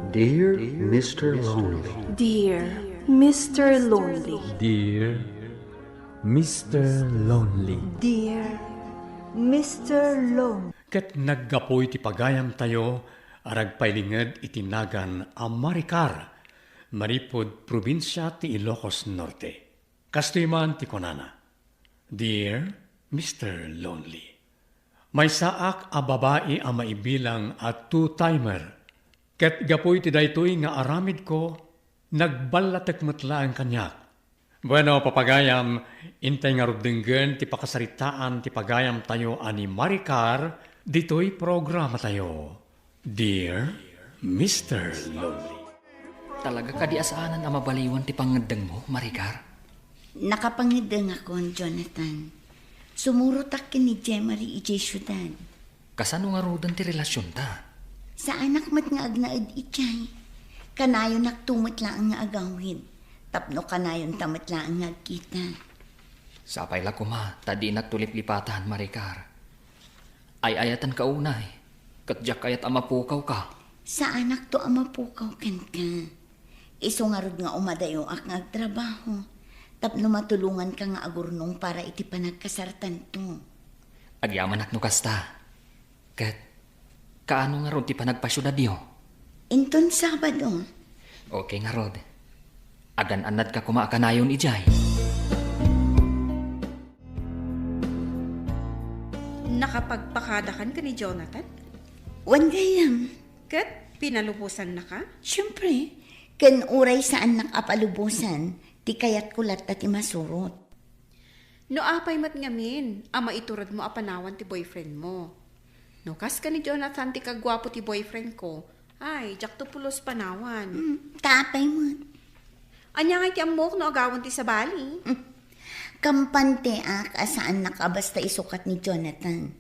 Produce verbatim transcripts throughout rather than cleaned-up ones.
Dear Mister Lonely. Dear Mister Lonely. Dear Mister Lonely. Dear Mister Lonely. Ket naggapu iti pagayamtayo a nagpailinged iti nagan a Maricar, manipud probinsia ti Ilocos Norte. Kastoy man ti kunana, "Dear Mister Lonely, maysaak a babai a maibilang a two-timer, ket gapu iti daytoy nga aramidko, nagballatek met laeng kaniak." Bueno, papagayam, intay ngarud denggen ti pakasaritaan ti pagayamtayo a ni Maricar ditoy programatayo. Dear Mister Lonely. Talaga kadi a saanan a mabaliwan ti pangngeddengmo, Maricar? Nakapangngeddengakon, Jonathan. Sumurotak ken ni Jemari idiay siudad. Kasano ngaruden ti relasionta? Saanak met nga agnaed idiay. Kanayonakto met laeng nga agawid. Tapno kanayonta met laeng nga agkita. Sapay la koma ta dinak to liplipatan, Maricar. Ay-ayatenka unay, ket diak kayat a mapukawka. Saanakto a mapukaw kenka. Isu ngarud nga umadayoak nga agtrabaho, tapno matulonganka nga agurnong para iti panagkasartanto. Agyamanak no kasta. Ket, kaano ngarud ti panagpasiudadyo? Inton Sabado. Okay ngarud. Agan-annadka koma a kanayon idiay. Nakapagpakadakan ken ni Jonathan? Wen gayam. Ket pinalubosannaka? Siempre, ken uray saannak a palubosan, ti kayatko latta ti masurot. No apay met ngamin a maituredmo a panawan ti boyfriendmo? No kas ken ni Jonathan ti kaguapo ti boyfriendko, ay, diakto pulos panawan. Hmm, ta apay met? Ania ngay ti ammok no agawan ti sabali? Hmm. Kampanteak a saannak a basta isukat ni Jonathan.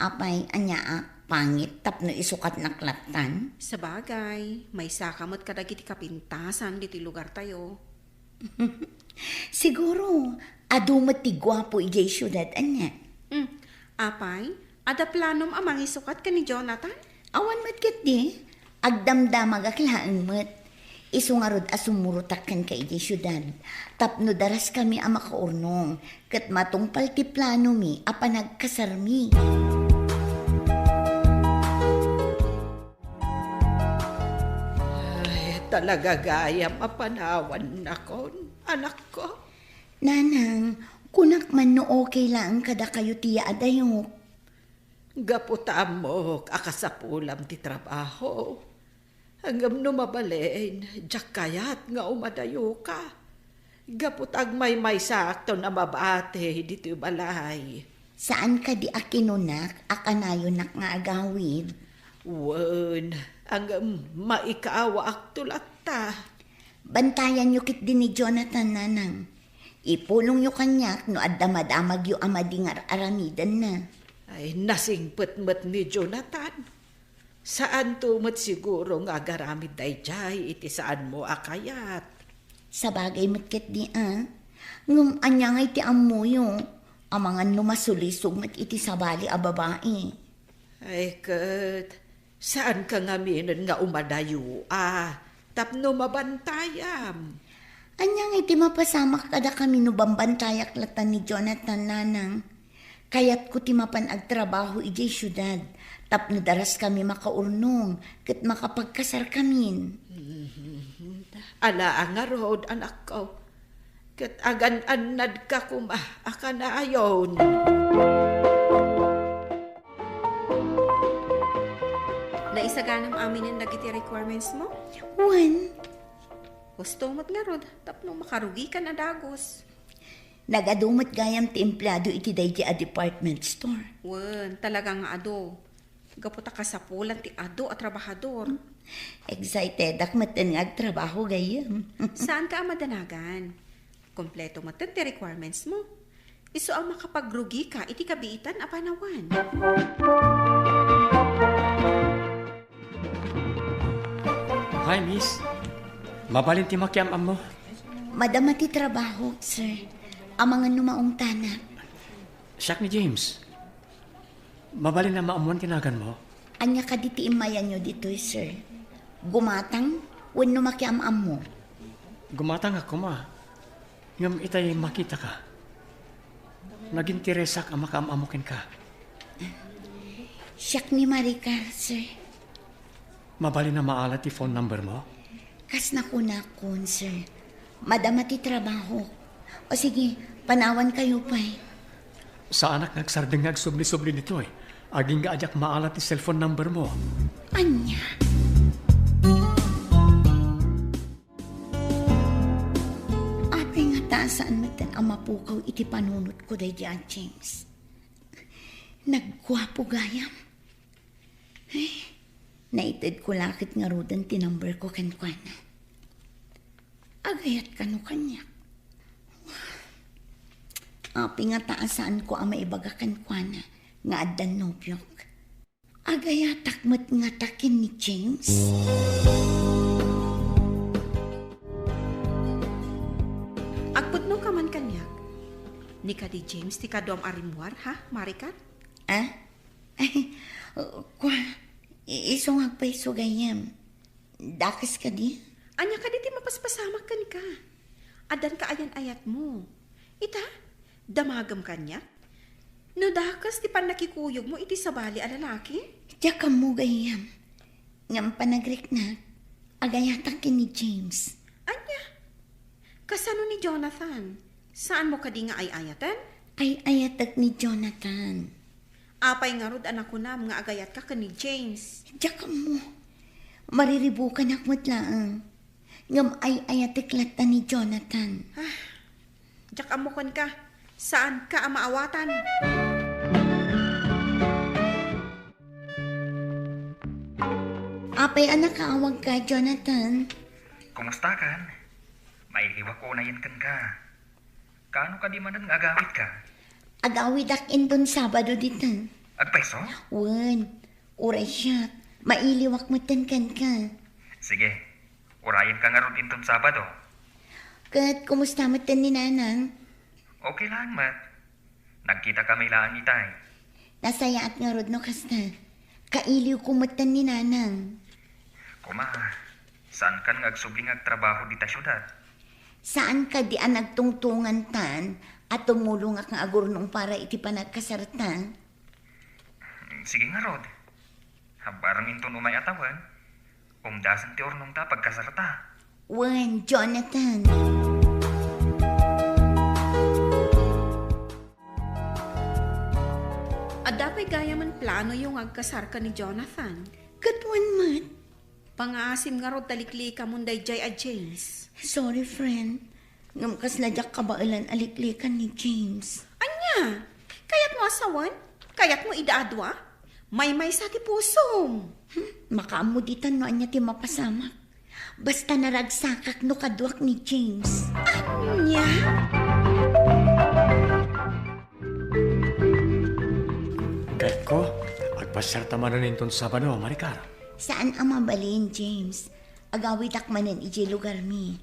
Apay, aniaak pangit tapno isukatnak lattan? Sabagay, maysaka met kadagiti kapintasan ditoy lugartayo. Siguro, adu met ti guapo idiay siudad, ania? Hmm. Apay, adda planom a mangisukat ken ni Jonathan? Awan met ketdi. Agdamdamagak laeng met. Isu ngarud a sumurotak kenka idiay siudad, tapno daraskami a makaurnong, ket matungpal ti planomi a panagkasarmi. Ay, talaga gayam a panawannakon, anakko. Nanang, kunak man no okay laeng kadakayo ti yaadayok. Gapu ta ammok a kasapulam ti trabaho. Ngem no mabalin, diak kayat nga umadayoka. Gapu ta agmaymaysaakton a mabati ditoy balay. Saan kadi a kinunak a kanayonak nga agawid? Wen, ngem maikawaakto latta. Bantayanyo ketdi ni Jonathan, nanang. Ipulongyo kaniak no adda madamagyo a madi nga ar-aramidenna. Ay, nasingpet met ni Jonathan. Saanto met siguro nga agaramid daydiay iti saanmo a kayat. Sabagay met ketdi a. Ngem ania ngay ti ammoyo? Amangan no masulisog met iti sabali a babai. Ay ket, saanka ngaminen nga umadayo a tapno mabantayam. Ania ngay ti mapasamak kadakami no bambantayak latta ni Jonathan, nanang? Kayatko ti mapan agtrabaho idiay siudad tapno daraskami makaurnong ket makapagkasarkamin. Ala a ngarud, anakko, ket agan-annadka koma a kanayon. Naisaganam aminen dagiti requirements mo? Wen. Husto met ngarud, tapno makarugikan a dagus. Nagadu met gayam ti empleado iti daydi a department store. Wen, talaga nga adu. Gapu ta kasapulan ti adu a trabahador. Excitedak metten nga agtrabaho gayam. Saanka a madanagan. Kompleto metten ti requirements mo. Isu a makapagrugika iti kabiitan a panawan. Hi, miss. Mabalin ti makiam-ammo? Madama ti trabaho, sir. Amangan no maungtanak. Siak ni James. Mabalin a maammuan ti naganmo? Ania kadi ti immayanyo ditoy, sir? Gumatang wenno makiam-ammo? Gumatangak koma. Ngem itay makitaka, naginteresak a makaam-ammo kenka. Siak ni Maricar, sir. Mabalin a maala ti phone number mo? Kas nakunakon, sir. Madama ti trabaho. O sige, panawan kayo pay. Saanak nga agsardeng nga agsubli-subli ditoy. Agingga a diak maala ti cellphone number mo. Ania? Apay ngata a saan metten a mapukaw iti panunotko daydi a James? Nagguapo gayam. Ay, naitedko la ket ngaruden ti numberko kenkuana. Agayat kano kaniak? Apay ngata a saanko a maibaga kenkuana nga addan nobiok? Agayatak met ngata ken ni James? Agpudno ka man kaniak. Ni kadi James ti kaduam a rimmuar, ha, Maricar? Ah? Ay, kua, i-, isu nga agpayso gayyem. Dakes kadi? Ania kadi ti mapaspasamak kenka? Addan ka ayan-ayatmo. Ita, damagem kaniak? No dakes ti pannakikuyogmo iti sabali a lalaki? Diak ammo gayyem. Ngem panagriknak, agayatak ken ni James. Ania? Kasano ni Jonathan? Saanmo kadi nga ay-ayaten? Ay-ayatek ni Jonathan. Apay ngarud a nakunam nga agayatka ken ni James? Diak ammo. Mariribukanak met laeng. Ngem ay-ayatek latta ni Jonathan. Ah, diak ammo kenka. Saanka a maawatan. Apay a nakaawagka, Jonathan? Kumustakan? Mailiwak unayen kenka. Kaano kadi manen nga agawidka? Agawidak inton Sabado dita. Agpayso? Wen, uray siak. Mailiwak metten kenka. Sige, urayenka ngarud inton Sabado. Ket kumusta metten ni Nanang? Okay lang met. Nagkitakami laeng itay. Nasayaat ngarud no kasta. Kailiwko metten ni Nanang. Koma, saankan nga agsubli nga agtrabaho dita siudad? Saan kadi a nagtungtongantan a tumulongak nga agurnong para iti panagkasarta? Sige ngarud. Habbarem inton umay a tawen, umdasen ti urnongta a pagkasarta. Wen, Jonathan. Adda pay gayamen planoyo nga agkasarka ni Jonathan? Ket wen met. Pangaasim ngarud ta liklikamon daydiay a James. Sorry, friend. Ngem kasla diak kabaelan a liklikan ni James. Ania? Kayatmo a sawen? Kayatmo ida a dua? Maymaysa ti pusom. Hmm, makaammo ditan no ania ti mapasamak. Basta naragsakak no kaduak ni James. Ania? Kayatko, agpasiarta manen inton Sabado, Maricar. Saan a mabalin, James. Agawidak manen idiay lugarmi.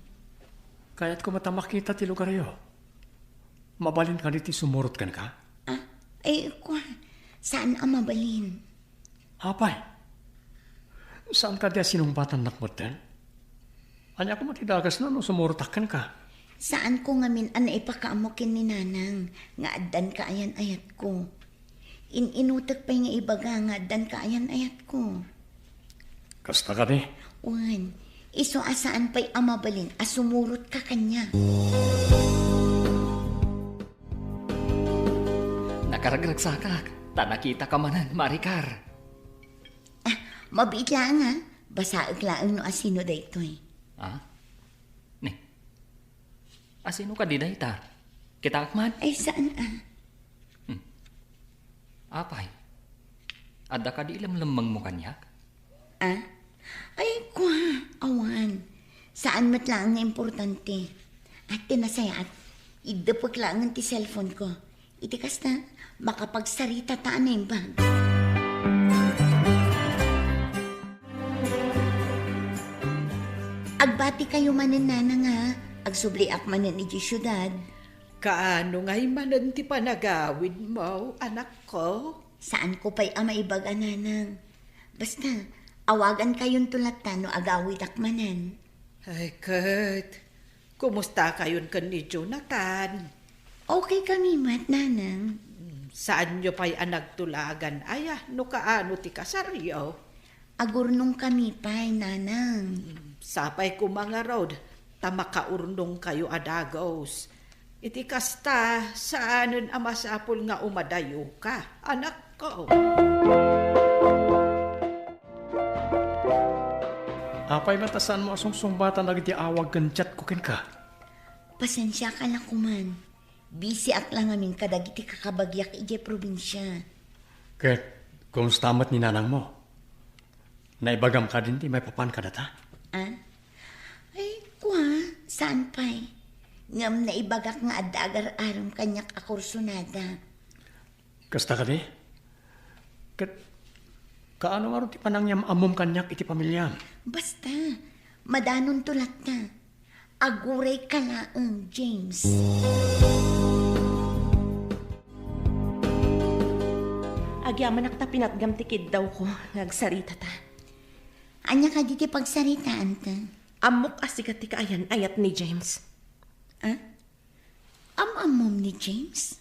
Kayatko met a makita ti lugaryo. Mabalin kadi ti sumurot kenka? Ah, ay, kua, saan a mabalin. Apay, saan kadi a sinungbatannak metten? Ania koma ti dakesna no sumurotak kenka? Saanko ngamin a naipakaammo ken ni Nanang nga addan kaayan-ayatko. In-inutek pay nga ibaga nga addan kaayan-ayatko. Kasta kadi? Wen, isu a saan pay a mabalin a sumurotka kaniak. Nakaragragsakak, ta nakitaka manen, Maricar. Ah, mabiit laeng, ah. Basaek laeng no asino daytoy. Ah? Ni? Asino kadi dayta? Kitaak man? Ay, saan, ah. Hmm. Apay, adda kadi ilemlemmengmo kaniak? Ah? Ay, kua, awan. Saan met laeng nga importante. At ti nasayaat, iddepek laengen ti cellphone ko. Iti kasta, makapagsaritata a naimbag. Agbati kayo manen, Nanang, a. Agsubliak manen idiay siudad. Kaano ngay manen ti panagawidmo, anakko? Saanko pay a maibaga, Nanang. Basta, Awagankayonto latta no agawidak manen. Ay, ket, kumustakayon ken ni Jonathan? Okay kami met, Nanang. Saanyo pay a nagtulagan, aya, no kaano ti kasaryo? Agurnong kami pay, Nanang. Sapay koma ngarud, ta makaurnongkayo a dagus. Iti kasta, saanen a masapul nga umadayoka, anakko. Apay met a saanmo a sungsungbatan dagiti awag ken chatko kenka? Pasensiakan la koman. Bisiak la ngamin kadagiti kakabagiak idiay probinsia. Ket, kumusta met ni nanangmo? Naibagam kadin ti maipapan kadata? Ah? Ay, kua, saan pay. Ngem naibagak nga adda agar-aram kaniak a kursunada. Kasta kadi? Ket, kaano ngarud ti panangyam-ammom kaniak iti pamiliam? Basta, madanonto latta. Agurayka laeng, James. Agyamanak ta pinatgam ti kiddawko nga agsaritata. Ania kadi ti pagsaritaanta? Ammok a sika ti kaayan-ayat ni James. Ah? Am-ammom ni James?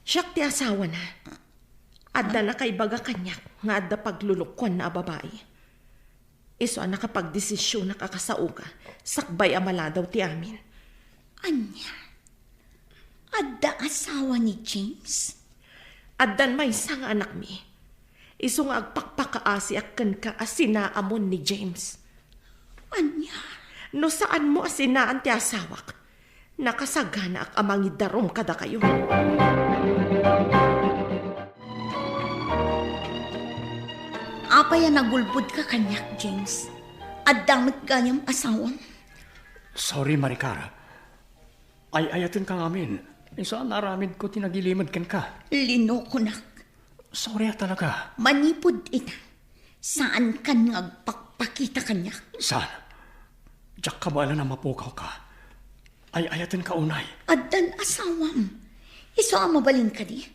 Siak ti asawana. Adda nakaibaga kaniak nga adda paglulukoanna a babai. Isu a nakapagdesisionak a kasaoka, sakbay a maladaw ti amin. Ania? Adda asawa ni James? Addan maysa nga anakmi. Isu nga agpakpakaasiak kenka a sinaamon ni James. Ania? No saanmo a sinaan ti asawak, nakasaganaak a mangidarum kadakayo. Apay a nagulbodka kaniak, James? Adda met gayam asawam? Sorry, Maricar. Ay-ayatenka ngamin. Isu a naaramidko ti nagilimed kenka. Linokonak. Sorry a talaga. Manipud ita, saankan nga agpakpakita kaniak. Saan? Diak kabaelan a mapukawka. Ay-ayatenka unay. Addan asawam. Isu a mabalin kadi?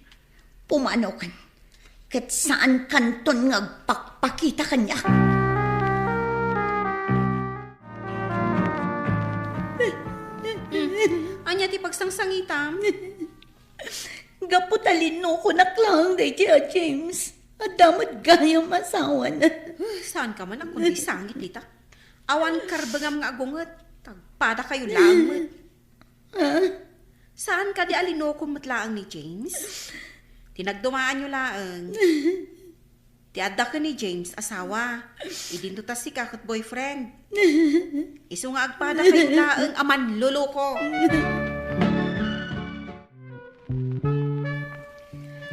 Pumanawkan. Ket saankanton nga agpakpakita kaniak. Ania ti pagsangsangitam? Gapu ta linokonak laeng daydi a James. Adda met gayam asawana. Huh, saanka man a kundi sangit dita. Awan karbengam nga agunget. Tagpadakayo laeng met. Ah? Saan kadi a linokom met laeng ni James? Ti nagdumaanyo laeng. Ti adda ken ni James, asawa. Idinto ta sika ket boyfriend. Isu nga agpadakayo laeng a manloloko.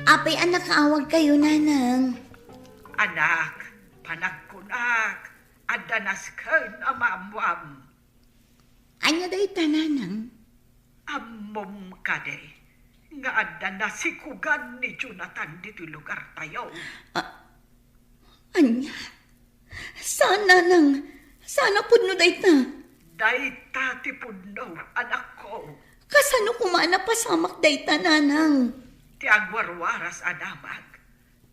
Apay a nakaawagkayo, Nanang? Anak, panagkunak, adda nasken a maammoam. Ania dayta, Nanang? Ammom kadi nga adda nasikogan ni Jonathan ditoy lugartayo? A-, ania? Saan, Nanang? Saan a pudno dayta? Dayta ti pudno, anakko. Kasano koma a napasamak dayta, Nanang? Ti agwarwaras a damag.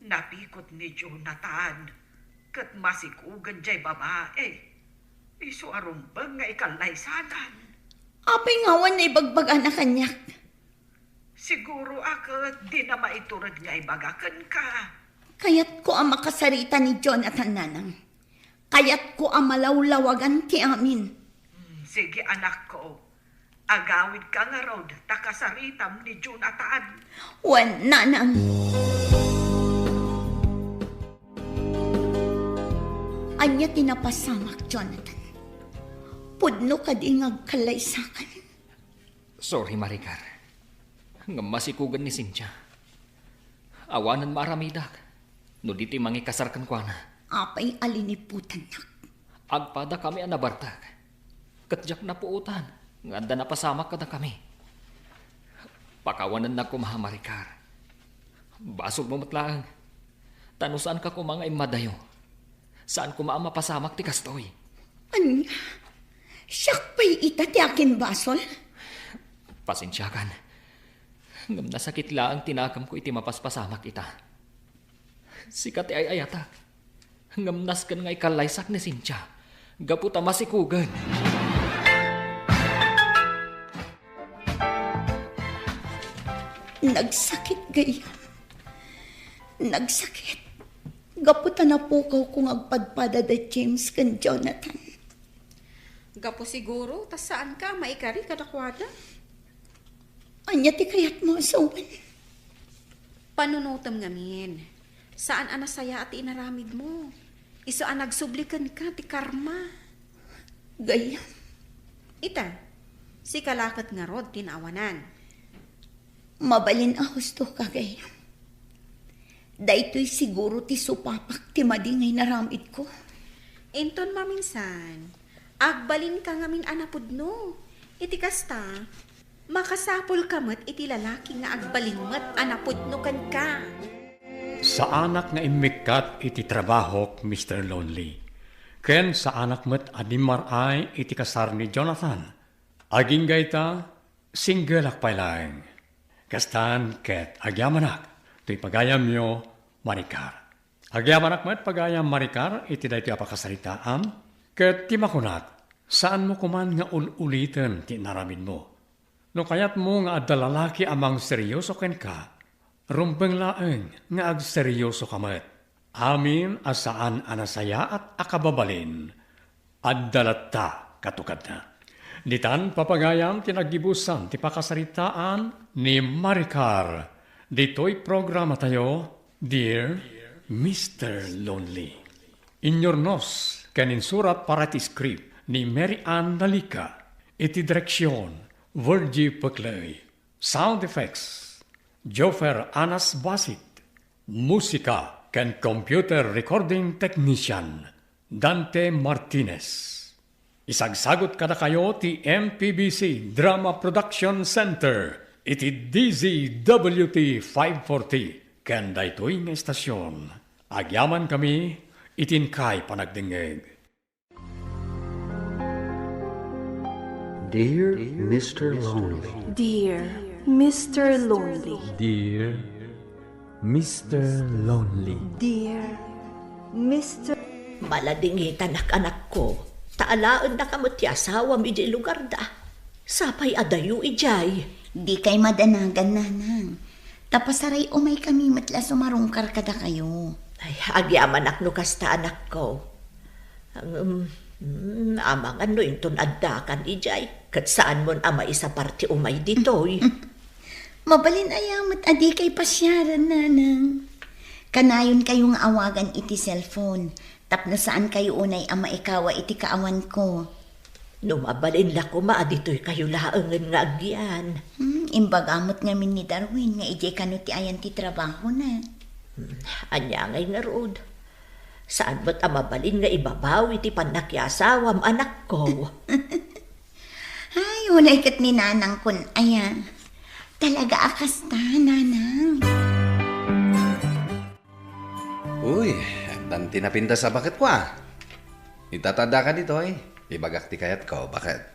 Napikot ni Jonathan, ket masikogan jay babai. Isu a rumbeng nga ikallaysanan. Apay nga awan naibagbagana kaniak? Siguro a ket dina maitured nga ibaga kenka. Kayatko a makasarita ni Jonathan, Nanang. Kayatko a malawlawagan ti amin. Hmm, sige, anakko. Agawidka ngarud ta kasaritam ni Jonathan. Wen, Nanang. Ania ti napasamak, Jonathan? Pudno kadi nga agkallaysakan? Sorry, Maricar. Ngem masikogan ni Cynthia. Awanen maaramidak no di ti mangikasar kenkuana. Apay a liniputannak? Agpadakami a nabartek, ket diak napuotan nga adda napasamak kadakami. Pakawanennak koma, Maricar. Basolmo met laeng, ta no saanka koma nga immadayo, saan koma a mapasamak ti kastoy. Ania? Siak pay ita ti akinbasol? Pasensiakan. Ngem nasakit laeng ti nakamko iti mapaspasamak ita. Sika ti ay-ayatak. Ngem nasken nga ikallaysak ni Cynthia gapu ta masikugen. Nagsakit gayam. Nagsakit. Gapu ta napukawko nga agpadpada da James ken Jonathan. Gapu siguro ta saanka a maikari kadakuada. Ania ti kayatmo a sawen? Panunotem ngamin. Saan a nasayaat ti inaramidmo. Isu a nagsubli kenka ti karma. Gayam. Ita, sika la ket ngarud ti naawanan. Mabalin a husto ka, gayam. Daytoy siguro ti supapak ti madi nga inaramidko. Inton maminsan, agbalinka ngamin a napudno. Iti kasta, makasapulka met iti lalaki nga agbalin met a napudno kenka. Saanak nga immikkat iti trabahok, Mister Lonely. Ken saanak met a dimmar-ay iti kasar ni Jonathan. Agingga ita, singgelak pay laeng. Kastan ket agyamanak toy pagayamyo, Maricar. Agyamanak met pagayam, Maricar, iti daytoy a pakasaritaan, ket ti makunak, saanmo koman nga ul-uliten ti inaramidmo. No kayatmo nga adda lalaki a mangseryoso kenka, rumbeng laeng nga agseryosoka met. Amin a saan a nasayaat a kababalin, adda latta katukadna. Ditan, papagayam, ti naggibusan ti pakasaritaan ni Maricar ditoy programatayo, Dear Mister Lonely. Inyurnos ken insurat para iti script ni Mary Ann Nalica, iti direksyon, Virgie Peclay. Sound effects, Joffer Anas Basit. Musika ken computer recording technician, Dante Martinez. Isagsagut kadakayo ti M P B C Drama Production Center iti D Z W T five forty ken daytoy nga estasion. Agyamankami iti inkay panagdengngeg. Dear Mister Lonely. Dear Mister Lonely. Dear Mister Lonely. Dear Mister Maladingitanak, anakko, ta alaennaka met ti asawam idiay lugarda. Sapay adayo idiay. Dikay madanagan, nanang. Ta pasaray-umaykami met la sumarungkar kadakayo. Ay, agyamanak no kasta, anakko. Ngem, mm, amangan no inton addakan idiay, ket saanmon a maisapar ti umay ditoy. Mabalin aya met a dikay pasiaren, nanang. Kanayonkayo nga awagan iti cellphone, tapno saankayo unay a maikawa iti kaawanko. No mabalin la koma a ditoykayo laengen nga agyan. Hmm, imbaga met ngamin ni Darwin nga idiay kano ti ayan ti trabahona. Hmm, ania ngay ngarud? Saan met a mabalin nga ibabawi ti pannakiasawam, anakko? Ay, unay ket ni nanangkon aya. Talaga a kasta, nanang. Uy, addan ti napintas a baketko, a. Ita ta addaka ditoy, ibagak ti kayatko, baket.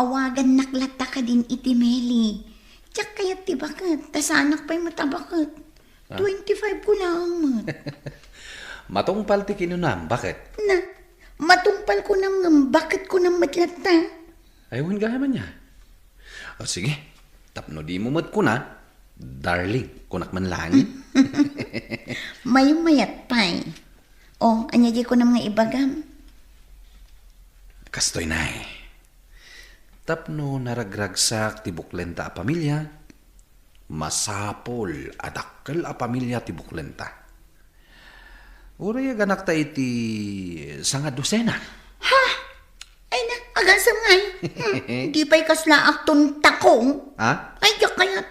Awagannak latta kadin iti Meli. Diak kayat ti baket, ta saanak pay met a baket. Ah. Twenty-five ko laeng met. Matungpal ti kinunam, baket? Na, matungpal kunam ngem baket kunam met latta. Ay, wen gayam ania. O, sige. Tapno dimo met kuna, darling, kunak man laeng. Maymayat pay. O, ania diay kunam nga ibagam? Kastoy, nay. Tapno naragragsak ti buklenta a pamilia, masapul a dakkel a pamilia ti buklenta. Uray aganakta iti sangadusena. Ha? Ay na, agasem ngay. Hmm, di pay kasla akton takong. Ha? Ay, diak kayat.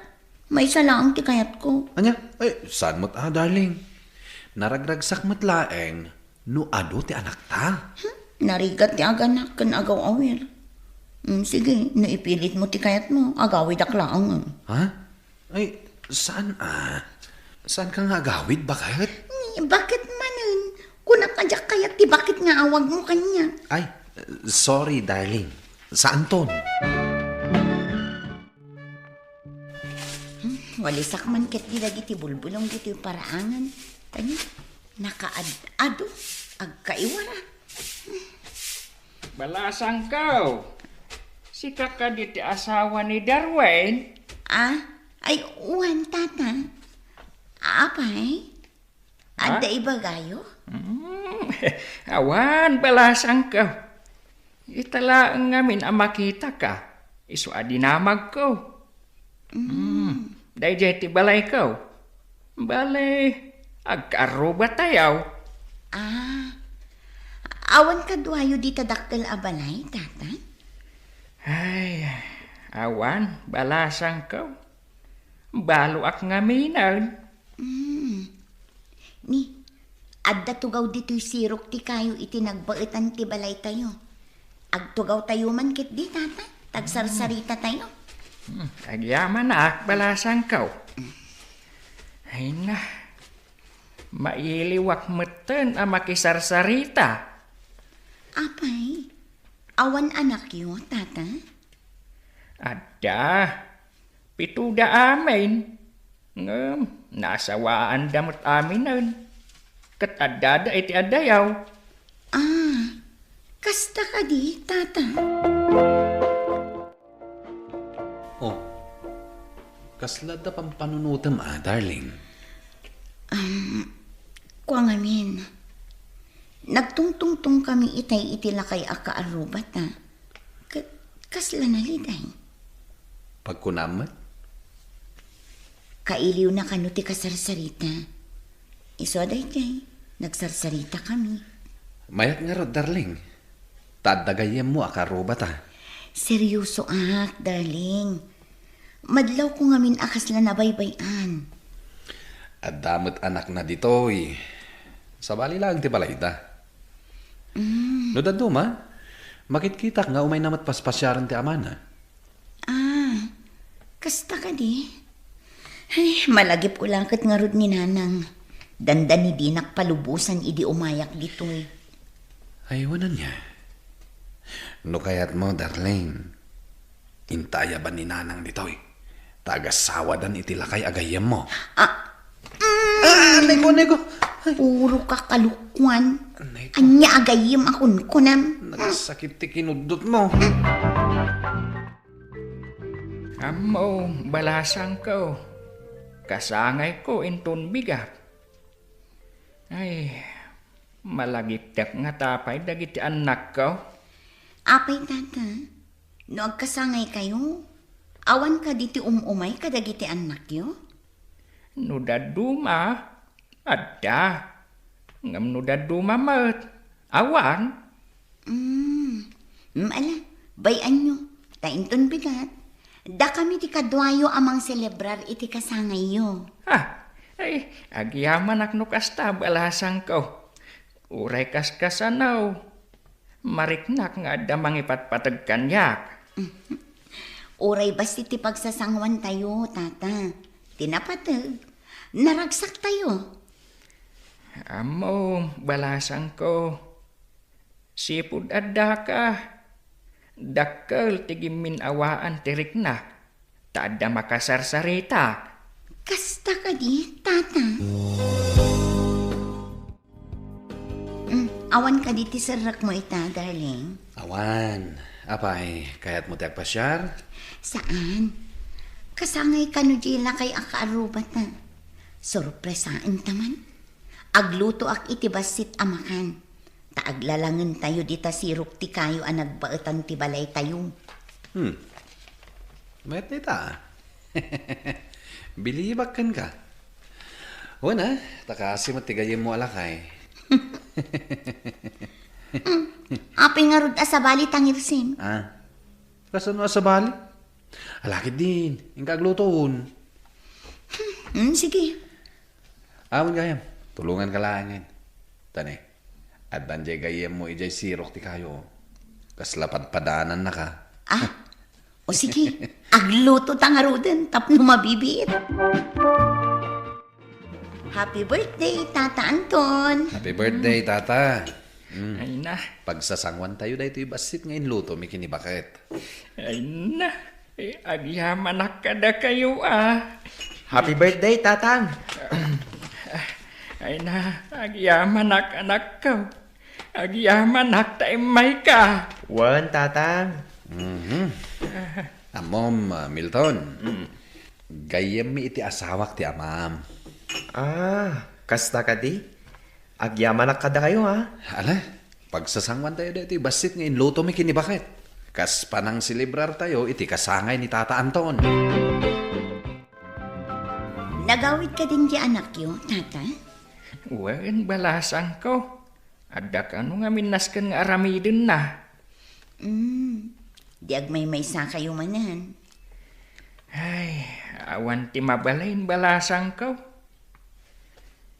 Maysa laeng ti kayatko. Ania? Ay, saan met a, darling? Naragragsak met laeng no adu ti anakta. Hmm, narigat ti aganak ken agaw-awir. Hmm, sige, no ipilitmo ti kayatmo, agawidak laeng. Ha? Ay, saan a? Saanka nga agawid, baket? Ni, baket manen? Kunak a diak kayat ti baket nga awagmo kaniak. Ay, sorry, darling. Saanton? Hmm, walisak man ketdi dagiti bulbulong ditoy paraangan. Kaniak, nakaad-ado Agkaiwara. Balasangko, sika kadi ti asawa ni Darwin? Ah, ay, wen, tata. Apay? Ha? Adda ibagayo? Mm, awan, balasangko. Ita laeng ngamin a makitaka, isu a dinamagko. Mm. Mm, daydiay ti balayko. Bale, agkaarrubatayo. Ah, awan kaduayo dita dakkel a balay, tata? Ay, awan, balasangko. Baloak ngaminen. Mm. Ni, adda tugaw ditoy sirok ti kayo iti nagbaetan ti balaytayo. Agtugawtayo man ketdi, tata, ta agsarsaritatayo. Hmm, agyamanak, balasangko. Ay na, mailiwak metten a makisarsarita. Apay, awan anakyo, tata? Adda, pitoda amin. Ngem naasawaanda met aminen. Ket addada iti addayo. Ah, kasta kadi, tata? Oh, kasla adda pampanunotem a, darling? Um, kua ngamin, nagtungtungtong kami itay iti lakay a kaarrubat, a. Ket kasla naliday? Pagkunam met? Kailiwna kano ti kasarsarita. Isu a daydiay, nagsarsarita kami. Mayat ngarud, darling. Ta adda gayyemmo a kaarrubat, a. Seryosoak, darling. Madlawko ngamin a kasla nabaybay-an. Adda met anakna ditoy. Sabali laeng ti balayda. Mm. No dadduma, makitkitak nga umayna met paspasiaren ti amana. Ah, kasta kadi? Ay, malagipko la ket ngarud ni Nanang. Dandani dinak palubosan idi umayak ditoy. Ay, wen ania. No kayatmo, darling, inta ayaban ni Nanang ditoy. Ta agasawadan iti lakay a gayyemmo. Ah, mm. Ah, anay ko, anay ko. Ay. Puro ka kalokuan. Anay ko. Ania a gayyem a kunkunam? Nagsakit ti kinuddutmo. Ammo, balasangko. Kasangayko inton bigat. Ay, malagiptek ngata pay dagiti annakko. Apay, tata, no agkasangaykayo, awan kadi ti um-umay kadagiti annakyo? No dadduma, adda. Ngem no dadduma met, awan. Mm. Mm, ala, bay-anyo. Ta inton bigat, dakami ti kaduayo a mangselebrar iti kasangayyo. Ah, ay, agyamanak no kasta, balasangko. Uray kaskasano, mariknak nga adda mangipatpateg kaniak. Uray bassit ti pagsasanguantayo, tata. Ti napateg, naragsaktayo. Ammo, balasangko. Sipud addaka, dakkel ti gimmin-awaan ti riknak, ta adda makasarsaritak. Kasta kadi, tata? Mm, awan kadi ti serrekmo ita, darling? Awan. Apay, kayatmo ti agpasiar? Saan. Kasangay kano diay lakay a kaarrubata. Sorpresaenta man. Aglutoak iti bassit a makan. Ta aglalangentayo dita sirok ti kayo a nagbaetan ti balaytayo. Hmm. Mayat dayta, a. Bilibak kenka. Wen, a, ta kaasi met ti gayyemmo a lakay. Hmm. Apay ngarud a sabali, tangirsim? Ah. Kasano a sabali? Ala ketdin, inka agluton. Hmm, sige. Awan gayam, tulonganka laengen. Tani, addan diay gayyemmo idiay sirok ti kayo. Kasla padpadanannaka. Ah, o sige, aglutota ngaruden tapno mabibiit. Happy birthday, Tata Anton! Happy birthday, Tata! Mm. Ay na. Pagsasanguantayo daytoy bassit nga inlutomi ken ni Baket. Ay na. Eh, agyamanak kadakayo, a. Happy birthday, Tatang! Ay na, agyamanak, anakko. Agyamanak ta immayka. Wen, Tatang. Mhm. Ammom, ah, Milton. Mm. Gayyemmi iti asawak ti amam. Ah, kasta kadi? Agyamanak kadakayo, ha? Ala, pagsasanguantayo daytoy bassit nga inlutomi ken ni Baket. Kas panangselebrar tayo iti kasangay ni Tata Anton. Nagawid kadin ti anakyo, Tata? Wen, balasangko. Adda kano ngamin nasken nga aramidenna. Mm, di agmaymaysa kayo manen. Ay, awan ti mabalin, balasangko.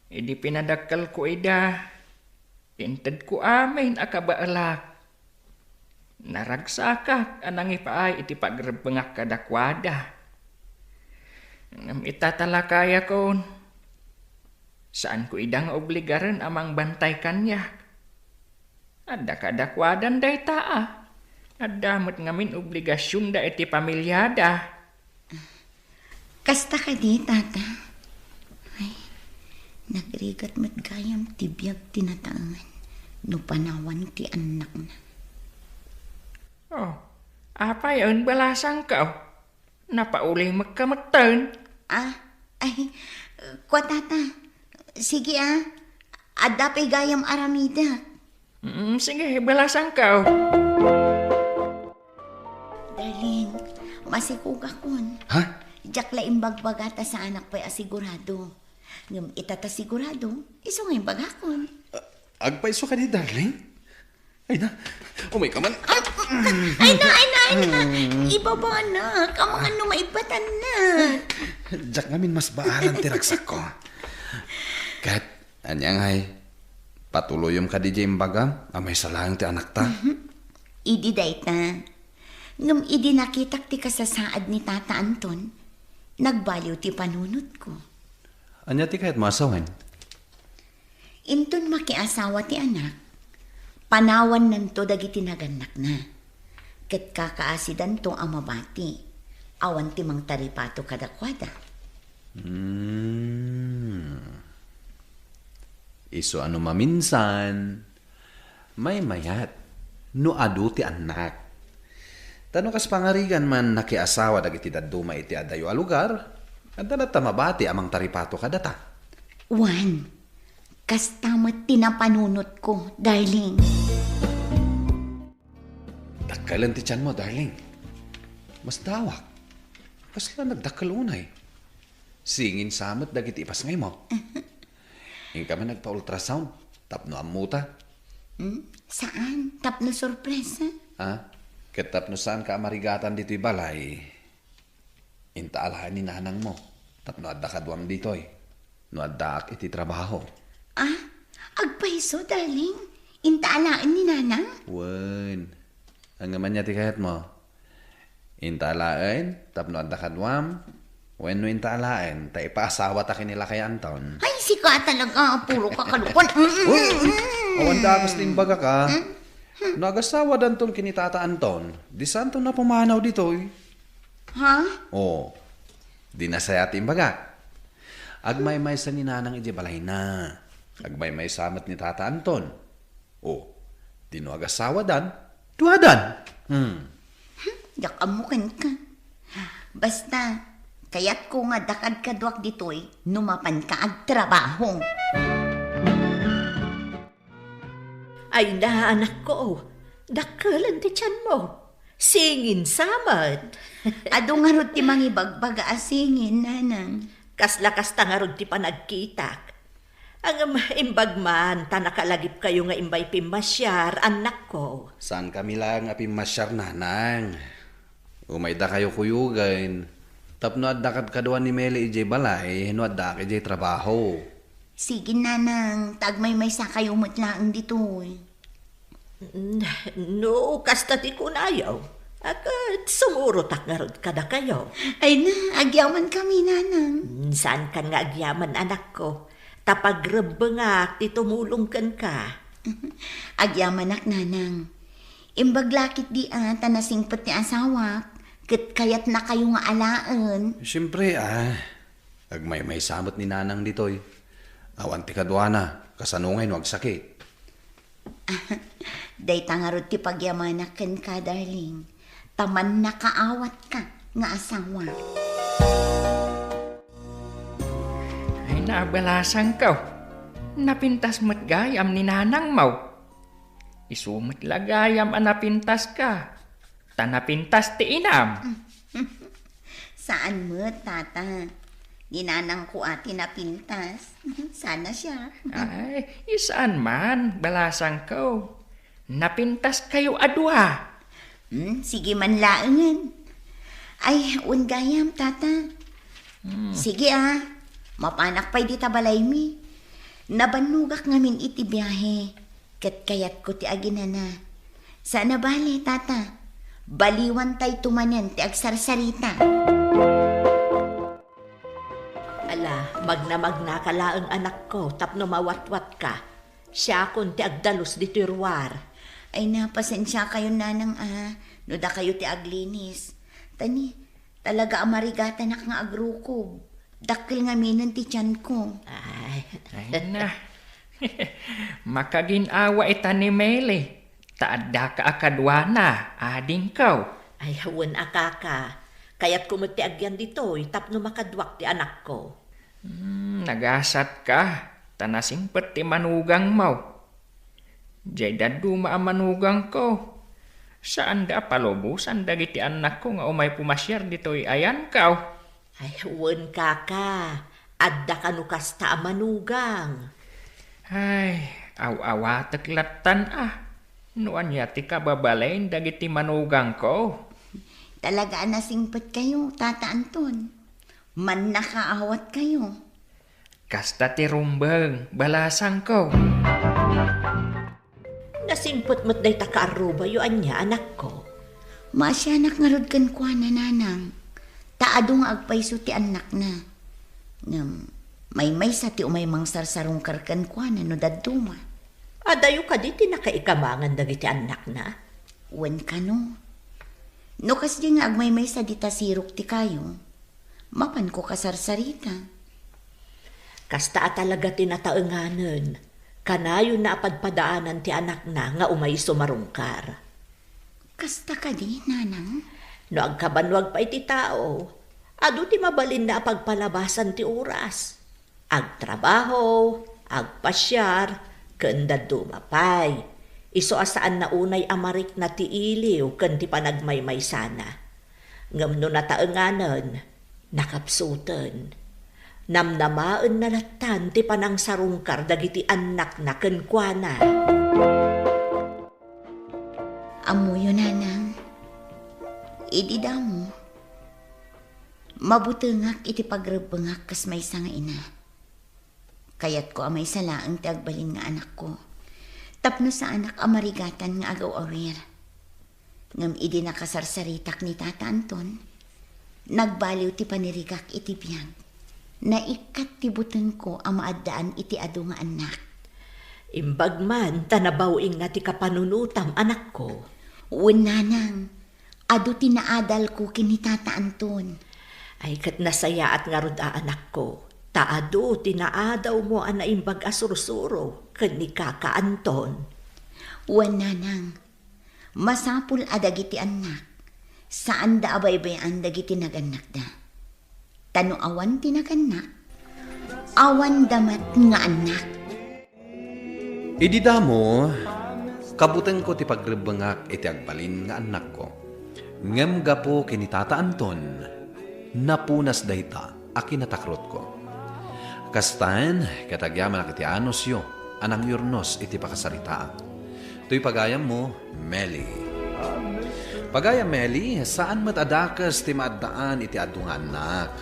Idi pinadakkelko ida, intedko amin a kabaelak. Naragsakak a nangipaay iti pagrebbengak kadakuada. Ngem ita talakayakon, saanko ida nga obligaren a mangbantay kaniak. Adda kadakuadan dayta a. Adda met ngamin obligasionda iti pamiliada. Kasta kadi, Tata? Ay, nagrigat met gayam ti biag ti nataengan no panawan ti annakna. Oh, apay a balasangko? Napaulimekka metten. Ah, ay, kua, Tata. Sige, ah. Adda pay gayam aramidek. Mm, sige, balasangko. Darling, masikugakon. Ha? Diak la imbagbaga ta saanak pay a sigurado. Ngem ita ta sigurado, isu nga imbagakon. Ah, agpayso kadi, darling? Ay na, umay ka man. Ay na, ay na, ay na. Ibabanak, amangan no maibatannak. Diak ngamin masbaalan ti ragsakko. Ket, ania ngay, patuloyem kadi diay imbagam a maysa laeng ti anakta? Mhm. Idi dayta. Ngem idi nakitak ti kasasaad ni Tata Anton, nagbaliw ti panunotko. Ania ti kayatmo a sawen? Inton makiasawa ti anak, panawannanto dagiti nagannakna, ket kakaasidanto a mabati, awan ti mangtaripato kadakuada. Hmm. Isu a no maminsan, maymayat no adu ti annak. Ta no kas pangarigan man nakiasawa dagiti dadduma iti adayo a lugar, adda latta mabati a mangtaripato kadata. Wen, kasta met ti napanunotko, darling. Dakkelen ti tianmo, darling. Masdawak. Kasla nagdakkel unay. Singin sa met dagiti ipasngaymo. Inka man nagpa-ultrasound tapno ammota. Hmm? Saan? Tapno sorpresa? Ah? Ket tapno saanka a marigatan ditoy balay. Inta alaen ni nanangmo tapno adda kaduam ditoy no addaak iti trabaho. Ah? Agpayso, darling? Inta alaen ni nanang? Wen. Ngem ania ti kayatmo? Inta alaen tapno adda kaduam? Wenno inta alaen ta ipaasawata ken ni Lakay Anton? Ay, sika talaga, puro kakalukuan. Mm, mm, Uy, mm. Awan dakas ti imbagak, a. Hmm? No agasawadanton ken ni Tata Anton, di saanton a pumanaw ditoy. Ha? O, di nasaya ti imbagak. Agmaymaysa ni Nanang idiay balayna. Agmaymaysa met ni Tata Anton. O, di no agasawadan, duadan. Hmm. Hmm, diak ammo kenka. Basta, kayatko nga adda kadkaduak ditoy no mapanka agtrabaho. Ay na, anakko, dakkelen ti tianmo. Singin sa met. Adu ngarud ti mangibagbaga a singin, nanang. Kasla kasta ngarud ti panagkitak. Ngem imbag man ta nakalagipkayo nga imbay pimmasiar, annakko. Saankami laeng a pimmasiar, nanang. Umaydakayo kuyogen tapno adda kadkadua ni Meli idiay balay no addaak idiay trabaho. Sige, nanang, ta agmaymaysakayo met laeng ditoy. Mm, no kasta ti kunayo, a, ket sumurotak ngarud kadakayo. Ay na, agyamankami, nanang. Mm, saankan nga agyaman, anakko, ta pagrebbengak ti tumulong kenka. Agyamanak, nanang. Imbag la ketdi a ta nasingpet ti asawak, ket kayatnakayo nga alaen. Siempre, a. Agmaymaysa met ni nanang ditoy. Awan ti kaduana, kasano ngay no agsakit? Dayta ngarud ti pagyamanak kenka, darling. Ta mannakaawatka nga asawa. Ay, nabalasangko. Napintas met gayam ni nanangmo. Isu met la gayam a napintaska. Ta napintas ti inam. Saan met, tata. Ni nanangko a ti napintas. Sana siak. Ay, saan man, balasangko. Napintaskayo a dua. Hmm, sige man laengen. Ay, wen gayam, tata. Hmm. Sige a, mapanak pay dita balaymi. Nabannogak ngamin iti biahe, ket kayatko ti aginana. Saan a bale, tata. Baliwantayto manen ti agsarsarita. Ala, magnamagnaka laeng, anakko, tapno mawatwatka. Siakon ti agdalus ditoy ruar. Ay, na, pasensiakayon, nanang a, no dakayo ti aglinis. Ta ni, talaga a marigatanak nga agrukob. Dakkel ngaminen ti tianko. Ay. Ay na. Makagin-awa ita ni Meli. Ta addaka a kaduana, adingko. Ay, wen a, kaka. Kayatko met ti agyan ditoy tapno makaduak ti anakko. Hmm, nagasatka, ta nasingpet ti manugangmo. Diay dadduma a manugangko. Saanda a palubosan dagiti annakko nga umay pumasiar ditoy ayanko. Ay, wen, kaka, adda kano kasta a manugang. Ay, aw-awatek lattan a. No ania ti kababalin dagiti manugangko? Talaga a nasingpetkayo, Tata Anton. Mannakaawatkayo. Kasta ti rumbeng, balasangko. Nasingpet met dayta kaarrubayo, ania, anakko? Maasianak ngarud kenkuana, nanang, ta adu nga agpayso ti annakna. Ngem, maymaysa ti umay mangsarsarungkar kenkuana no dadduma. Adayo kadi ti nakaikamangan dagiti annakna? Wen kano. No kasdi nga agmaymaysa dita sirok ti kayo, mapanko kasarsarita. Kasta a talaga ti nataenganen, kanayonna a padpadaanan ti anakna nga umay sumarungkar. Kasta kadi, nanang? No agkabanwag pay ti tao, adu ti mabalinna a pagpalabasan ti oras. Agtrabaho, agpasiar, ken dadduma pay. Isu a saanna unay a marikna ti iliw ken ti panagmaymaysana. Ngem no nataenganen, nakapsuten. Namnamaenna lattan ti panangsarungkar dagiti annakna kenkuana. Ammoyo, nanang, idi damo, mabutengak iti pagrebbengak kas maysa nga ina. Kayatko a maysa laeng ti agbalin nga anakko, tapno saanak a marigatan nga agaw-awir. Ngem idi nakasarsaritak ni Tata Anton, nagbaliw ti panirigak iti biag. Naikkat ti butengko a maaddaan iti adu nga annak. Imbag man ta nabaw-ingna ti kapanunotam, anakko. Wen, nanang, adu ti naadalko ken ni Tata Anton. Ay, ket nasayaat ngarud a anakko, ta adu ti naadawmo a naimbag a sursuro ken ni Kaka Anton. Wen, nanang, masapul a dagiti annak, saanda a baybay-an dagiti nagannakda. Ta no awan ti nagannak, awanda met nga annak. Idi damo, kabutengko ti pagrebbengak iti agbalin nga annakko. Ngem gapu ken ni Tata Anton, napunas dayta a kinatakrotko. Kastaen, ket agyamanak iti anusyo a nangyurnos iti pakasaritaak. Toy pagayammo, Meli. Pagayam Meli, saan met a dakes ti maaddaan iti adu nga annak.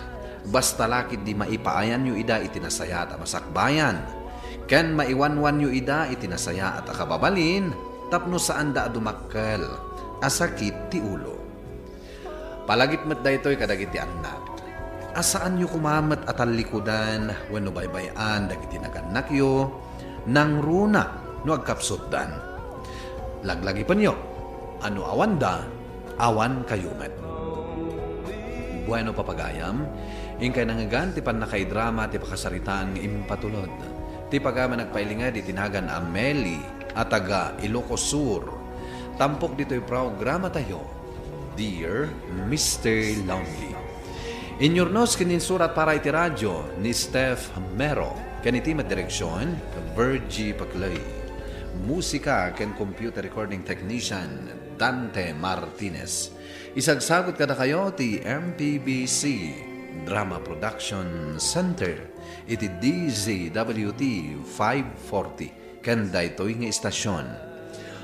Basta la ketdi maipaayanyo ida iti nasayaat a masakbayan, ken maiwanwanyo ida iti nasayaat a kababalin tapno saanda a dumakkel a sakit ti ulo. Palagip met daytoy kadagiti annak, a saanyo koma met a tallikudan wenno baybay-an dagiti nagannakyo, nangruna no agkapsutdan. Laglagipenyo a no awanda, awankayo met. Bueno, papagayam, inkay nangngegan ti pannakaidrama ti pakasaritaan nga impatulod ti pagayam a nagpailinged iti nagan a Meli a taga Ilocos Sur. Tampok ditoy programatayo, Dear Mister Lonely. Inyurnos ken insurat para iti radio ni Steph Mero, ken iti met direksion, Virgie Paclay. Musika ken computer recording technician, Dante Martinez. Isagsagut kadakayo ti M P B C Drama Production Center iti D Z W T five forty ken daytoy nga istasyon.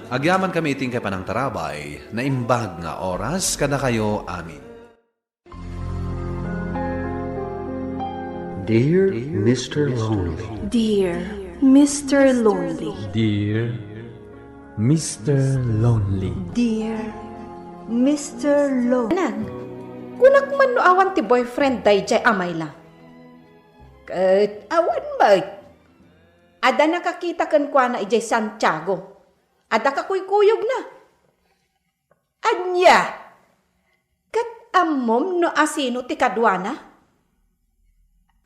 Agyamankami iti inkay panangtarabay, naimbag nga oras kadakayo amin. Dear Mister Lonely. Dear Mister Lonely. Dear Mister Lonely. Dear Mister Lonely. Nang, kunak man no awan ti boyfriend dayjay a Myla. Ket awan met. Adda nakakita kenkuana idiay Santiago. Adda kakuykuyogna. Ania? Ket ammom no asino ti kaduana?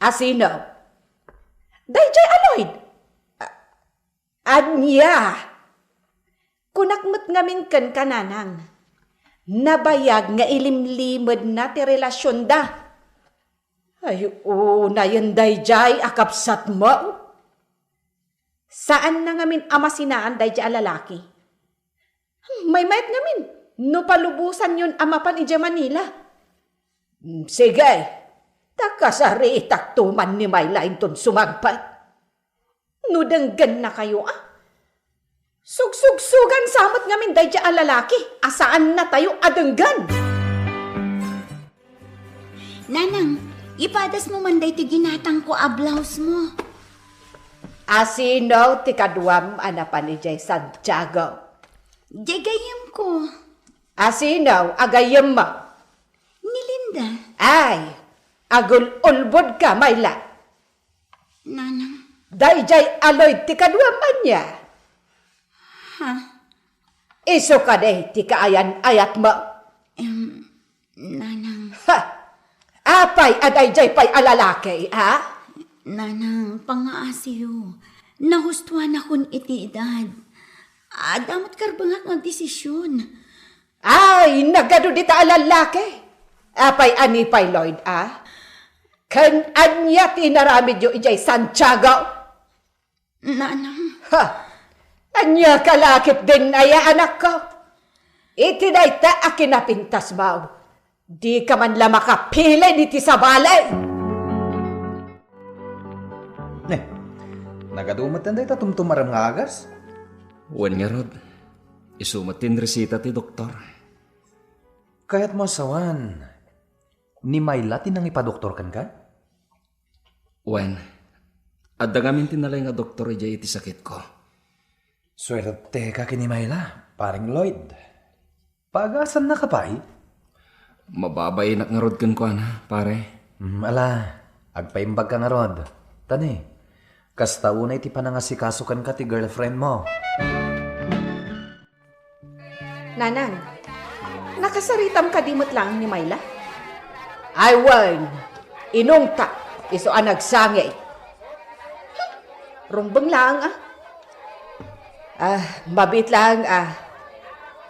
Asino? Dayjay a Lloyd. A-, ania? Kunak met ngamin kenka, Nanang. Nabayag nga ilimlimedna ti relasionda. Ay, unayen dayjay a kabsatmo. Saanna ngamin a masinaan dayjay a lalaki. Maymayat ngamin no palubosanyon a mapan idiay Manila. Mm, sige, ta kasaritakto man ni Myla inton sumagpat. No denggennakayo a, sugsugsugan sa met ngamin dayjay a lalaki a saannatayo a denggen. Nanang, ipadasmo man daytoy ginatangko a blousemo. Asino ti kaduam a napan idiay Santiago? Diay gayyemko. Asino a gayyemmo? Ni Linda. Ay, agul-ulbodka, Myla. Nanang. Dayjay a Lloyd ti kaduam ania? Ha? Isu kadi ti kaayan-ayatmo? Em, Nanang. Ha! Apay a dayjay pay a lalaki, ha? Nanang, pangngaasiyo. Nahustuanakon iti edad. Adda met karbengak nga agdesision. Ay, nagadu dita a lalaki. Apay a ni pay Lloyd, a? Ken ania ti inaramidyo idiay Santiago? Nanang. Ha! Ania ka la ketdin aya, anakko? Iti dayta a kinapintasmo, dika man la makapili iti sabali. Ne, nagadu met dayta tumtumarem nga agas? Wen ngarud, isu met ti inresita ti doktor. Kayatmo a sawen, ni Myla ti nangipadoktor kenka? Wen, adda ngamin ti nalaing a doktor idiay iti sakitko. Suerteka ken ni Myla, Pareng Lloyd. Paagasannaka pay? Mababainak ngarud kenkuana, pare. Hmm, ala, agpaimbagka ngarud. Tani, kasta unay ti panangasikaso kenka ti girlfriendmo. Nanang, nakasaritam kadi met laeng ni Myla? Ay wen, inungtak, isu a nagsangi. Hmm, rumbeng laeng a. Ah, mabiit laeng a.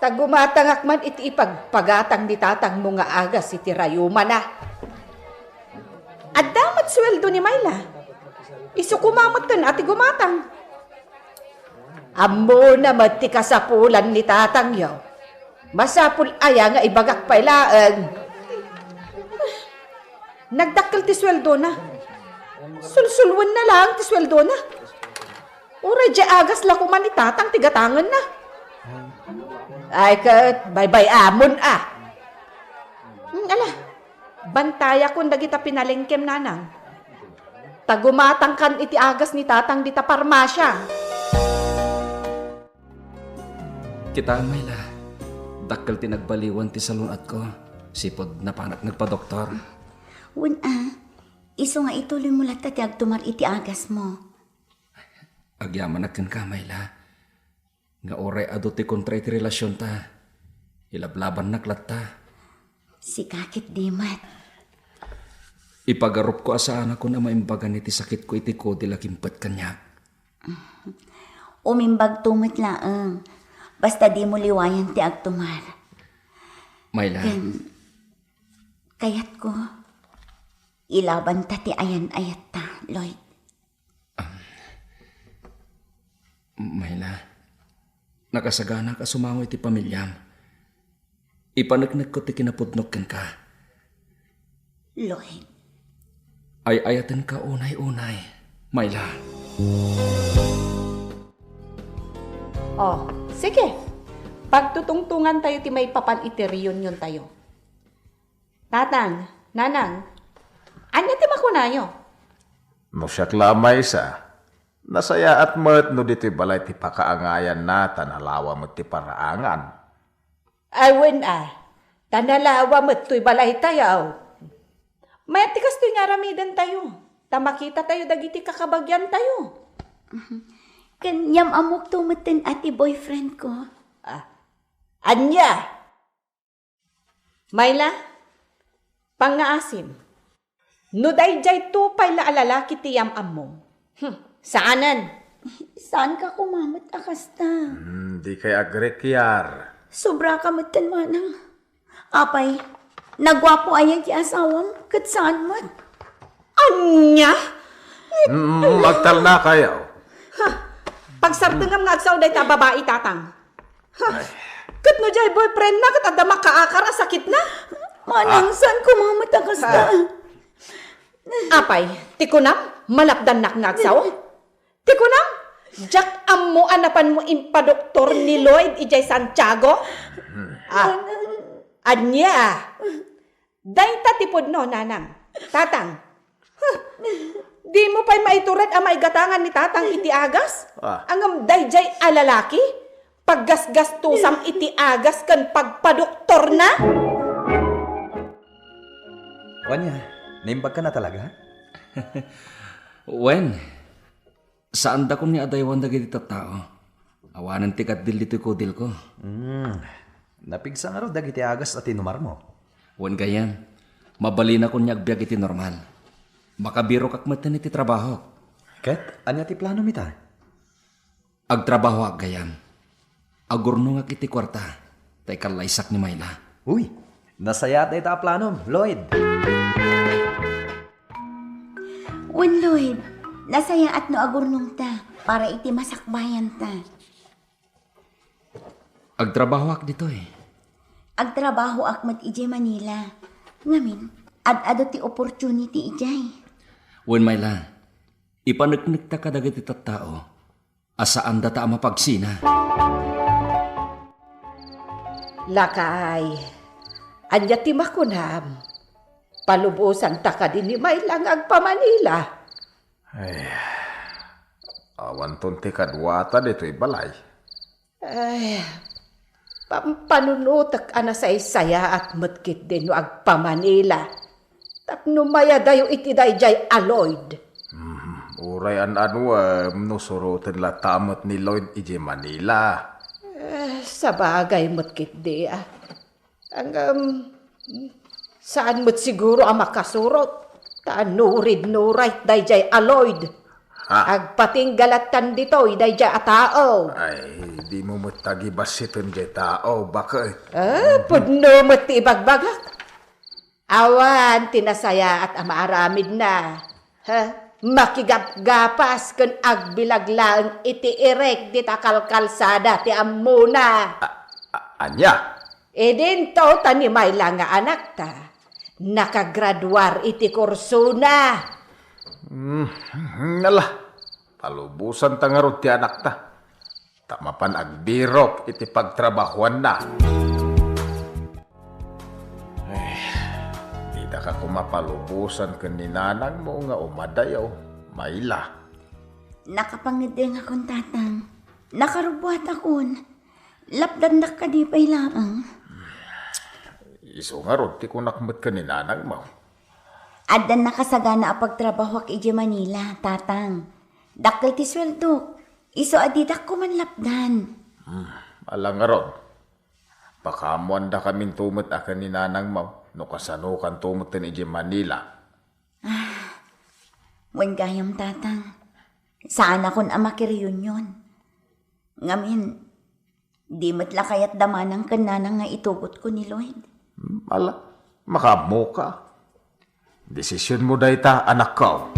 Ta gumatangak man iti ipagpagatang ni tatangmo nga agas iti rayumana. Adda met sueldo ni Myla. Isu koma metten a ti gumatang. Ammona met ti kasapulan ni tatangyo. Masapul aya nga ibagak pay laeng? Nagdakkel ti sueldona. Sulsulwenna laeng ti sueldona. Uray diay agas la koma ni tatang ti gatangenna. Ay ket, baybay-amon a. Hmm, ala, bantayakon dagita pinalengkem, nanang. Ta gumatangkan iti agas ni tatang dita parmasia. Kitaem, Myla, dakkel ti nagbaliwan ti salun-atko, sipud napanak nagpadoktor. Wen a, isu nga ituloymo latta ti agtumar iti agasmo. Agyamanak kenka, Myla, nga uray adu ti kontra iti relasionta, ilablabannak latta. Sika ketdi met. Ipagarupko a saanakon a maimbagan iti sakitko iti kudil a kimpet kaniak. Umimbagto met laeng. Basta dimo liwayan ti agtumar. Myla. Ken, kayatko, ilabanta ti ayan-ayatta, Lloyd. Myla, nakasaganak a sumango iti pamiliam. Ipaneknekko ti kinapudnok kenka. Lloyd. Ay-ayatenka unay-unay, Myla. Oh, sige. Pagtutungtungan tayo ti maipapan iti reunion tayo. Tatang, Nanang, ania ti makunayo? No siak la maysa, nasayaat met no ditoy balay ti pakaangayanna ta nalawa met ti paraangan. Ay, wen a, ta nalawa met toy balaytayo. Mayat ti kastoy nga aramidentayo, ta makitatayo dagiti kakabagiantayo. Ken yam-ammokto metten a ti boyfriend ko. Ah, ania? Myla, pangngaasim. No daydiay to pay la a lalaki ti yam-ammom, hmm, saanen. Saanka koma met a kasta. Hmm, dikay agrikiar. Sobraka metten, manang. Apay, naguapo aya ti asawam, ket saan met. Ania? Mm, agtalnakayo. Ha, pagsardengam nga agsao dayta a babai, Tatang. Ha, ket no diay boyfriendna ket adda makaakar a sakitna? Manang, saan koma met a kasta. Apay, ti kunam, malapdannak nga agsao? Ti kunam, diak ammo a napanmo impadoktor ni Lloyd idiay Santiago? Ah, ania? Dayta ti pudno, Nanang. Tatang. Huh. Dimo pay maitured a maigatangan ni Tatang iti agas? Ah. Ngem daydiay a lalaki, paggasgastusam iti agas ken pagpadoktorna? Wen, naimbagka na talaga? Wen, saandakon nga adaywan dagiti tattao. Awanen ti kaddil ditoy kudilko. Hmm. Napigsa ngarud dagiti agas a tinumarmo? Wen gayam, mabalinakon nga agbiag iti normal. Makabirokak metten iti trabahok. Ket ania ti planom ita? Agtrabahoak gayam. Agurnongak iti kuarta, ta ikallaysak ni Myla. Uy, nasayaat dayta a planom, Lloyd. Wen, Lloyd, nasayaat no agurnongta para iti masakbayanta. Agtrabahoak ditoy. Agtrabahoak met idiay Manila. Ngamin, ad-adu ti opportunity idiay. Wen, Myla, ipaneknekta kadagiti tattao a saandata a mapagsina. Lakay, ania ti makunam? Palubosanta kadi ni Myla nga agpa-Manila? Ay, awanton ti kaduata ditoy balay. Ay, pampanunotek a nasaysayaat met ketdi no agpa-Manila tapno mayadayo iti daydiay a Lloyd. Hmm, uray an-anuem no suroten latta met ni Lloyd idiay Manila. Eh, sabagay met ketdi, ah. Ngem, saan met siguro a makasurot, ta nurid no right daydiay a Lloyd. Ha? Agpatingga lattan ditoy daydiay a tao. Ay, dimo met tagibassiten diay tao, baket. Ah, pudno met ti ibagbagak. Awan ti nasayaat a maaramidna. Ha? Makigapgapas ken agbilag laeng iti irek dita kalkalsada ti ammona. A-, a-, ania? Idinto ta ni Myla nga anakta, nakagraduar iti kursona. Hmm, ala, palubosanta ngarud ti anakta. Ta mapan agbirok iti pagtrabahoanna. Eh, didaka koma palubosan ken ni nanangmo nga umadayo, Myla. Nakapangeddengakon, Tatang. Nakarubbuatakon. Lapdandak kadi pay laeng. Isu ngarud ti kunak met ken ni nanangmo. Addan nakasagana a pagtrabahoak idiay Manila, Tatang. Dakkel ti sueldok. Isu a didak koman lapdan. Hmm, ala ngarud. Pakaammoandakanto met a ken ni nanangmo no kasanokanto metten idiay Manila. Ah, wen gayam, Tatang. Saanakon a makireunion. Ngamin, di met la kayat da manang ken nanang nga itugotko ni Lloyd. Ala, makaammoka. Desisionmo dayta, anakko.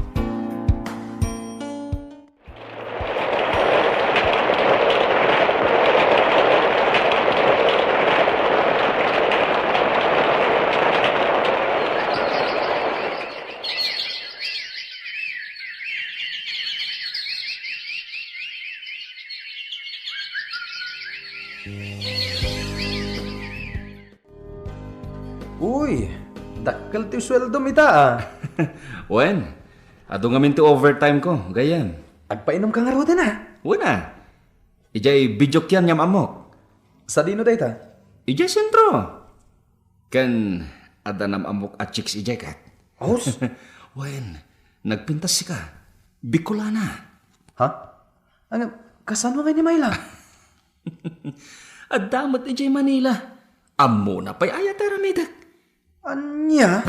Uy, dakkel ti sueldom ita, ah. Wen, adu ngamin ti overtime ko, gayyem. Agpainom ka ngaruden, ah. Wen, ah. Idiay video kian nga am-ammok. Sadino dayta? Idiay sentro. Ken adda nam-ammok a chicks idiay ket. Aus? Wen, nagpintas sika. Bicolana. Ha? Ano, kasano nga ni Myla? Adda met idiay Manila. Ammona pay aya ti aramidek. Ania?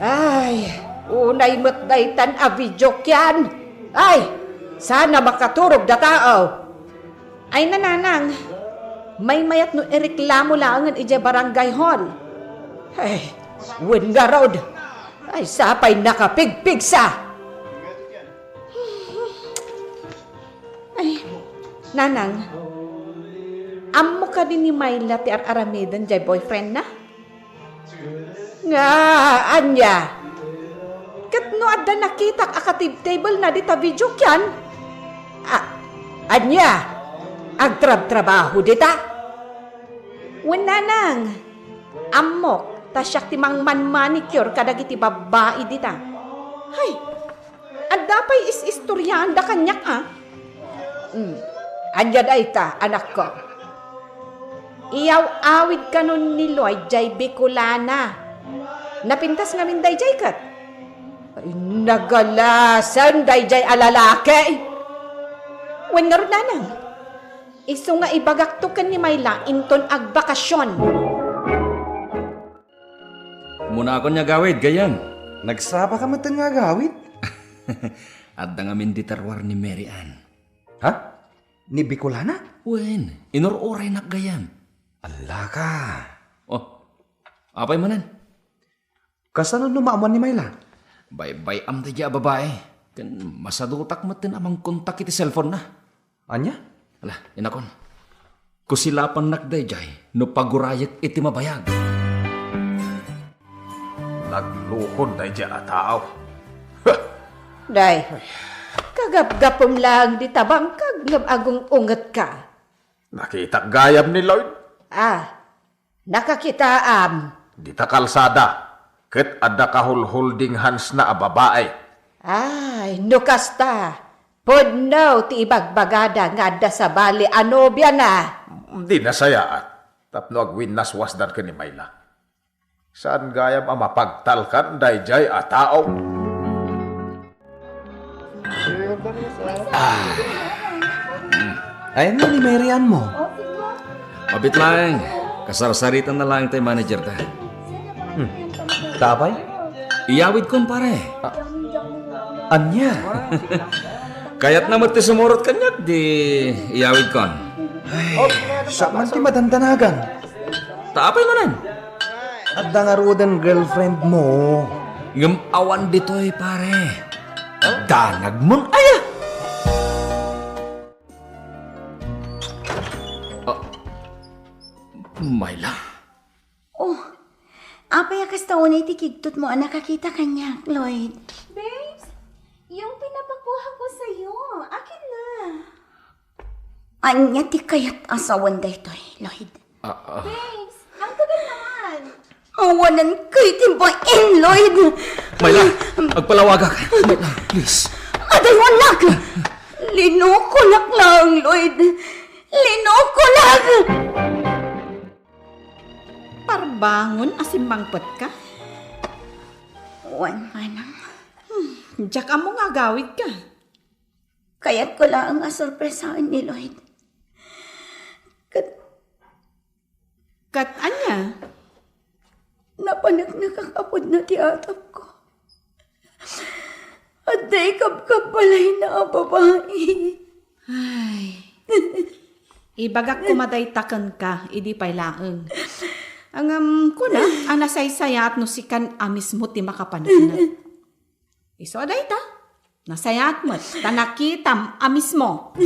Ay, unay met daytan a video kian. Ay, sana makaturog da tao. Ay, nanang, maymayat no ireklamo laengen idiay barangay hall. Ay, wen ngarud. Ay, sapay nakapigpigsa. Ay, nanang, ammo kadi ni Myla ti ar-aramiden jay boyfriend na? Nga, ania? Ket no adda nakitak a katibtable na dita video kian? A-, ania? Agtrabtrabaho dita? Wen nanang, ammok, ta siak ti mangman-manicure kadagiti babbai dita. Hay, adda pay is-istoriaanda kaniak, a? Hmm. Ania dayta, anakko? Iyaw-awid kanon ni Lloyd jay Bicolana. Napintas ngamin dayjay ket. Ay, nagalasen dayjay a lalaki. Wen ngarud, nanang, isu nga ibagakto ken ni Myla inton agbakasion. Munakon nga agawid, gayyem. Nagsapa ka metten nga agawid? Adda ngamin dita ruar ni Mary Ann. Ha? Ni Bicolana? Wen, inur-uraynak gayyem. Allaka. Oh, apay manen? Kasano no maamuan ni Myla? Baybay-am daydiay a babai. Ken masadutak metten a mangkontak iti cellphone na. Ania? Ala, inakon. Kusilapannak daydiay no pagurayek iti mabayag. Naglukon daydiay a tao. Day, kagapgapem laeng dita bangkag ngem agung-ungetka. Nakitak gayam ni Lloyd. Ah, nakakitaam. Dita kalsada, ket adda kahulhulding handsna a babai. Ay, no kasta, pudno ti ibagbagada nga adda sabali a nobiana. Di nasayaat, tapno agwinnaswasdan ken ni Myla. Saan gayam a mapagtalkan daydiay a tao? Ah. Ayanna ni Mary Ann mo? Mabit laeng. Kasarsaritan na laeng tay manager da. Hmm. Tapay? Iyawid kon, pare. Ah. Ania? Kayatna met ti sumurot kaniak, di iyawid kon. Ay, siak man ti madandanagan. Ta apay manen? Adda ngaruden girlfriend mo. Ngem awan ditoy, pare. Danagmon aya? Ah, Myla? Oh, apay a kasta unay ti kigtot mo a nakakita kaniak, Lloyd? Babes, yung pinapakuha ko sa'yo, akin na. Ania ti kayat a sawen daytoy, Lloyd? Ah, ah. Babes, ang tagal naman. Awanan kay ti bain, Lloyd. Myla, agpalawagak. Myla, please. Adaywannak! Linukolak lang, Lloyd. Linukolak! Parbangon a simmangpetka? Wen, manang. Hmm, diak ammo nga agawidka. Kayatko laeng a sorpresaen ni Lloyd. Ket Ket ania? Napaneknekak a pudno ti atapko. Adda ikabkabbalayna a babai. Ay. Ibagak koma dayta kenka, idi pay laeng. Ngem kuna a nasaysayaat no sikan a mismo ti makapaneknek. Isu a dayta, nasayaat met, ta nakitam a mismo.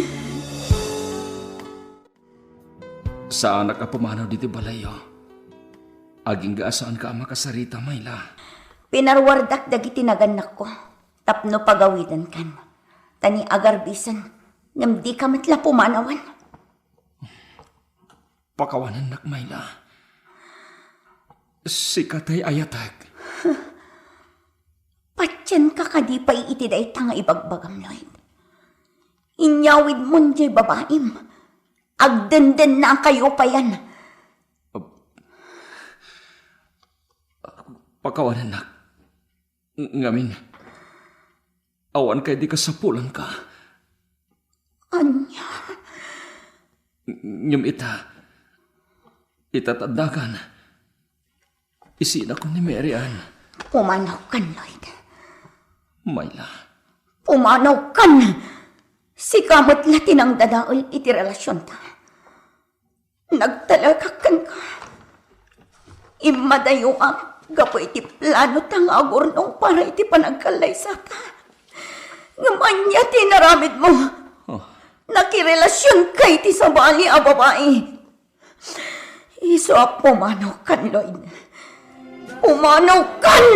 Saanak a pumanaw diti balayyo. Agingga a saanka a makasarita, Myla. Pinaruardak dagiti nagannakko tapno pagawidenkan. Ta ni agarbisen, ngem dika met la pumanawan. Pakawanennak, Myla. Sika tay ayatek. Patienka kadi pay iti dayta nga ibagbagam, Lloyd? Inyawidmon diay babaim. Agdendennakayo payen. Pakawanennak. Ngamin, awan kadi kasapulanka. Ania? Ngem ita, ita tandagan, isinako ni Mary Ann. Pumanawkan, Lloyd. Myla. Pumanawkan! Sika met la ti nangdadael iti relasionta. Nagtalekak kenka. Immadayoak gapu iti planota nga agurnong para iti panagkallaysata. Ngem ania ti inaramidmo? Oh. Nakirelasionka iti sabali a babai. Isu a pumanawkan, Lloyd. Pumanawkan!